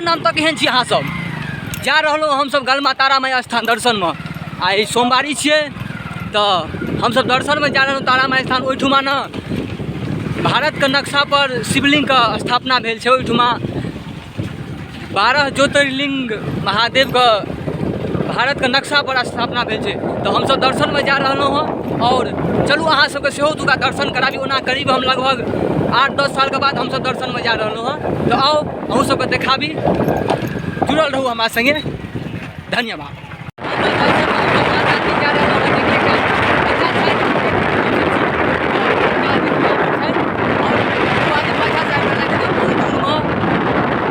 नाम तऽ केहन छी अहाँ सब जा रहलहुँ हमसब गलमा तारा माइ स्थान दर्शनमे आइ सोमवारी छियै तऽ हमसब दर्शनमे जा रहलहुँ तारा माइ स्थान ओहिठुमा ने भारतके नक्शापर शिवलिङ्गके स्थापना भेल छै ओहिठुमा 12 ज्योतिर्लिङ्ग महादेवके भारतके नक्शापर स्थापना भेल छै तऽ हमसब दर्शनमे जा रहलहुँ हँ आओर चलू अहाँ सबके सेहो ओतुका दर्शन कराबी। ओना करीब हम लगभग 8-10 सालके बाद हमसब दर्शनमे जा रहलहुँ हँ, तऽ आउ अहूँ सबके देखाबी, जुड़ल रहू हमरा सङ्गे। धन्यवाद।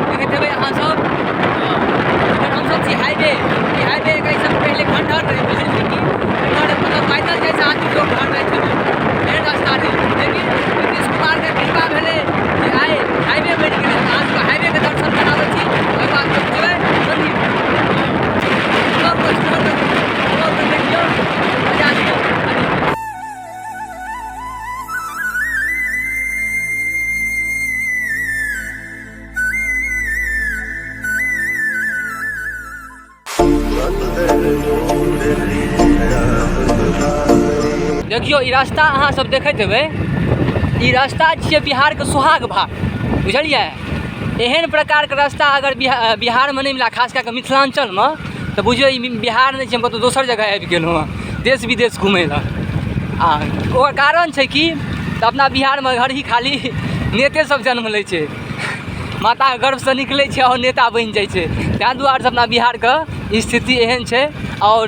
देखैत हेबै अहाँ सब, इधर हमसब छी हाईवे। ई हाईवे के सब पहिले खंडहर रहै, बुझलियै कि खंडहर मतलब पैदल जाइ से आदमी लोग घर जाइ छलै, एहन रास्ता रहै। लेकिन नीतीश कुमार के कृपा भेलै जे आइ हाईवे बनि गेलै। अहाँ सबके हाईवे के दर्शन कराबै छी, ओकर बाद सब जेबै मंदिर। सब देखियौ, मजा लियौ। देखियौ ई रास्ता अहाँ सब देखैत हेबै, ई रास्ता छियै बिहारके सुहाग भाग, बुझलियै? एहन प्रकारके रास्ता अगर बिहारमे नहि मिला, खास कए कऽ मिथिलाञ्चलमे, तऽ बुझियौ ई बिहार नहि छै, हम कतहु दोसर जगह आबि गेलहुँ हँ देश विदेश घुमै लए। आ ओकर कारण छै कि तऽ अपना बिहारमे घर ही खाली नेते सब जन्म लै छै, माताके गर्भसँ निकलै छै आओर नेता बनि जाइ छै। ताहि दुआरेसँ अपना बिहारके स्थिति एहन छै। आओर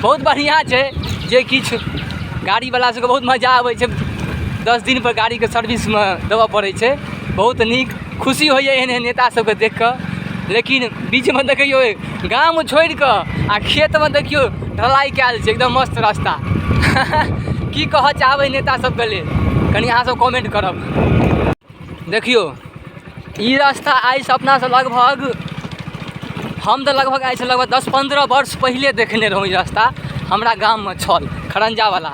बहुत बढ़िआँ छै जे किछु गाड़ीवला सबके बहुत मजा आबै छै, 10 दिनपर गाड़ीके सर्विसमे देबऽ पड़ै छै। बहुत नीक खुशी होइए एहन एहन नेता सबके देखिकऽ। लेकिन बीचमे देखियौ गाम छोड़िकऽ आओर खेतमे देखियौ ढलाइ कयल छै, एकदम मस्त रास्ता। की कहऽ चाहबै नेता सबके लेल, कनि अहाँ सब कमेन्ट करब। देखियौ ई रास्ता आइसँ अपनासँ लगभग, हम तऽ लगभग आइसँ लगभग 10-15 वर्ष पहिले देखने रहौँ। ई रास्ता हमरा गाममे छल खरंजावला।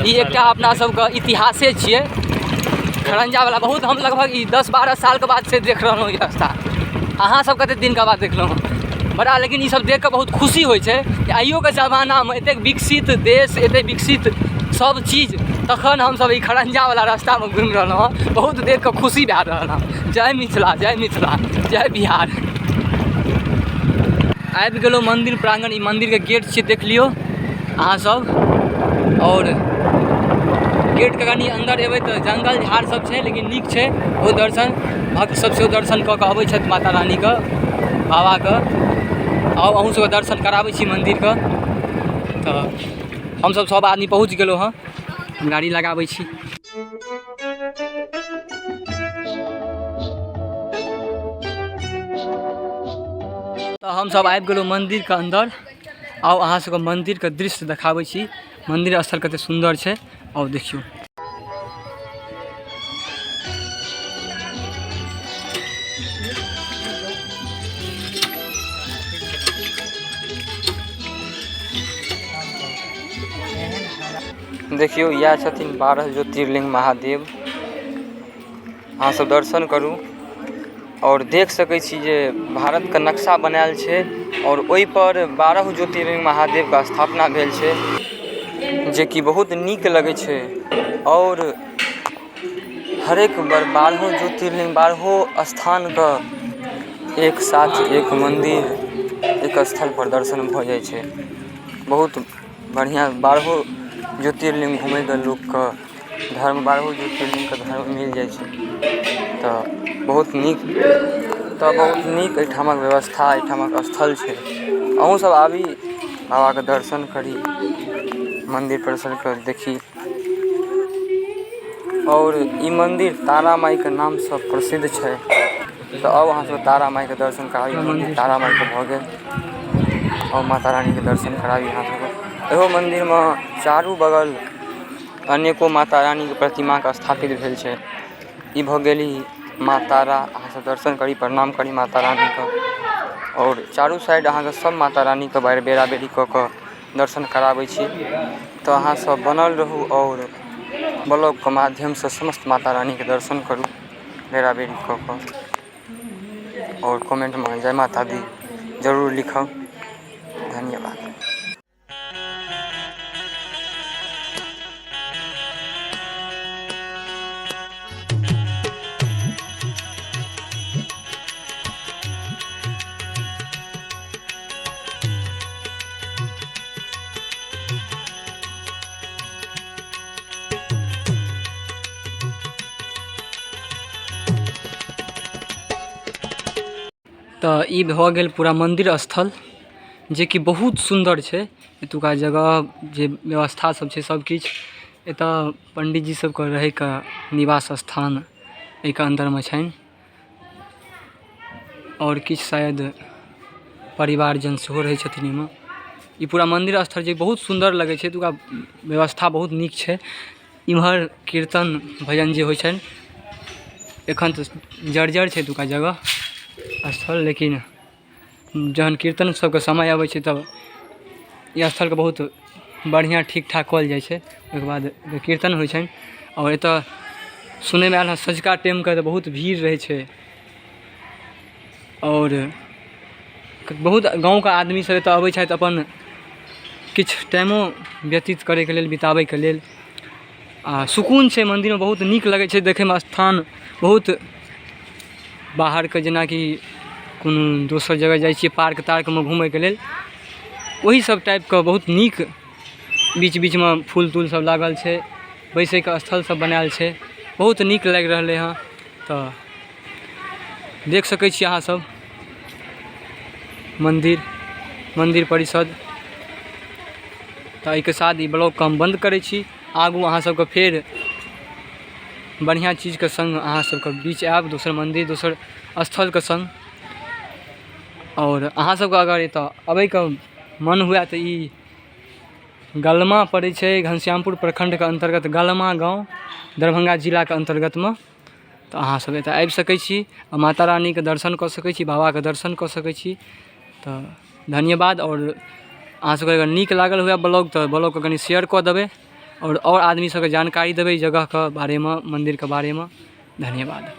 ई एकटा अपना सबके इतिहासे छियै खरंजावला। बहुत हम लगभग ई 10-12 सालके बाद से देख रहलहुँ ई रास्ता। अहाँ सब कतेक दिनका बाद देखलहुँ बड़ा, लेकिन ई सब देखिकऽ बहुत खुशी होइ छै कि आइयोके जमानामे एतेक विकसित देश, एतेक विकसित सब चीज, तखन हमसब ई खरंजावला रास्तामे घुमि रहलहुँ हँ। बहुत देखिकऽ खुशी भए रहल हँ। जय मिथिला, जय मिथिला, जय बिहार। आबि गेलहुँ मन्दिर प्राङ्गण। ई मन्दिरके गेट छियै, देख लियौ अहाँ सब। आओर गेटके कनि अन्दर एबै तऽ जङ्गल झाड़ सब छै, लेकिन नीक छै ओ दर्शन। भक्त सब सेहो दर्शन कऽ कऽ अबै छथि माता रानीके, बाबाके। आउ अहूँ सबके दर्शन कराबै छी मन्दिरके। तऽ हमसब सब आदमी पहुँच गेलहुँ हँ, गाड़ी लगाबै छी। तऽ हमसब आबि गेलहुँ मन्दिरके अन्दर। आउ अहाँ सबके मन्दिरके दृश्य देखाबै छी, मन्दिर स्थल कते सुन्दर छै, आउ देखियौ। देखियौ इएह छथिन 12 ज्योतिर्लिंग महादेव। अहाँ सब दर्शन करू आओर देख सकै छी जे भारतके नक्शा बनायल छै आओर ओहिपर 12 ज्योतिर्लिंग महादेवके स्थापना भेल छै, जेकि बहुत नीक लगै छै। आओर हरेक 12 ज्योतिर्लिंग 12 स्थानके एक साथ एक मन्दिर एक स्थलपर दर्शन भऽ जाइ छै। बहुत बढ़िआँ 12 ज्योतिर्लिंग घुमैके लोकके धर्म, 12 ज्योतिर्लिंगके धर्म मिल जाइ छै। तऽ बहुत नीक, तऽ बहुत नीक एहिठामक व्यवस्था, एहिठामक स्थल छै। अहूँ सब आबी, बाबाके दर्शन करी, मन्दिर परिसरके देखी। आओर ई मन्दिर तारा माइके नामसँ प्रसिद्ध छै। तऽ आउ अहाँ सब तारा माइके दर्शन कराबी। मन्दिर तारा माइके भऽ गेल, आउ माता रानीके दर्शन कराबी अहाँ सबके। इहो मन्दिरमे चारू बगल अनेको माता रानीके प्रतिमाके स्थापित भेल छै। ई भऽ गेली माँ तारा। अहाँ सब दर्शन करी, प्रणाम करी माता रानीके। आओर चारू साइड अहाँके सब माता रानीके बेरा बेरी कऽ कऽ दर्शन कराबै छी। तऽ अहाँ सब बनल रहू आओर ब्लॉगके माध्यमसँ समस्त माता रानीके दर्शन करू बेरा बेरी कऽ कऽ। आओर कमेन्टमे जय माता दी जरूर लिखब। धन्यवाद। तऽ ई भऽ गेल पूरा मन्दिर स्थल, जेकि बहुत सुन्दर छै। एतुका जगह जे व्यवस्था सब छै सबकिछु। एतऽ पंडीजी सबके रहैके निवास स्थान एहिके अन्दरमे छनि आओर किछु शायद परिवारजन सेहो रहै छथिन एहिमे। ई पूरा मन्दिर स्थल जे बहुत सुन्दर लगै छै, एतुका व्यवस्था बहुत नीक छै। इम्हर कीर्तन भजन जे होइ छनि, एखन तऽ जर्जर छै एतुका जगह स्थल, लेकिन जहन कीर्तन सबके समय अबै छै तब ई स्थलके बहुत बढ़िआँ ठीक ठाक कयल जाइ छै। ओहिके बाद कीर्तन होइ छनि। आओर एतऽ सुनैमे आयल हँ सँझुका टाइमके तऽ बहुत भीड़ रहै छै आओर बहुत गाँवके आदमी सब एतऽ अबै छथि अपन किछु टाइमो व्यतीत करैके लेल, बिताबैके लेल। आ सुकून छै मन्दिरमे, बहुत नीक लगै छै देखैमे स्थान। बहुत बाहरके जेनाकि कोनो दोसर जगह जाइ छियै पार्क तार्कमे घुमैके लेल, ओही सब टाइपके बहुत नीक बीच बीचमे फूल तूल सब लागल छै, बैसैके स्थल सब बनायल छै, बहुत नीक लागि रहलै हँ। तऽ देख सकै छी अहाँ सब मन्दिर परिषद। तऽ एहिके साथ ई ब्लॉगके हम बन्द करै छी। आगू अहाँ सबके फेर बढ़िआँ चीजके सङ्ग अहाँ सबके बीच आयब, दोसर मन्दिर दोसर स्थलके सङ्ग। आओर अहाँ सबके अगर एतऽ अबैके मन हुए तऽ ई गलमा पड़ै छै घनश्यामपुर प्रखण्डके अन्तर्गत गलमा गाँव, दरभंगा जिलाके अन्तर्गतमे। तऽ अहाँ सब एतऽ आबि सकै छी आ माता रानीके दर्शन कऽ सकै छी, बाबाके दर्शन कऽ सकै छी। तऽ धन्यवाद। आओर अहाँ सबके अगर नीक लागल हुए ब्लॉग तऽ ब्लॉगके कनि शेयर कऽ देबै आओर आदमी सबके जानकारी देबै जगहके बारेमे, मन्दिरके बारेमे। धन्यवाद।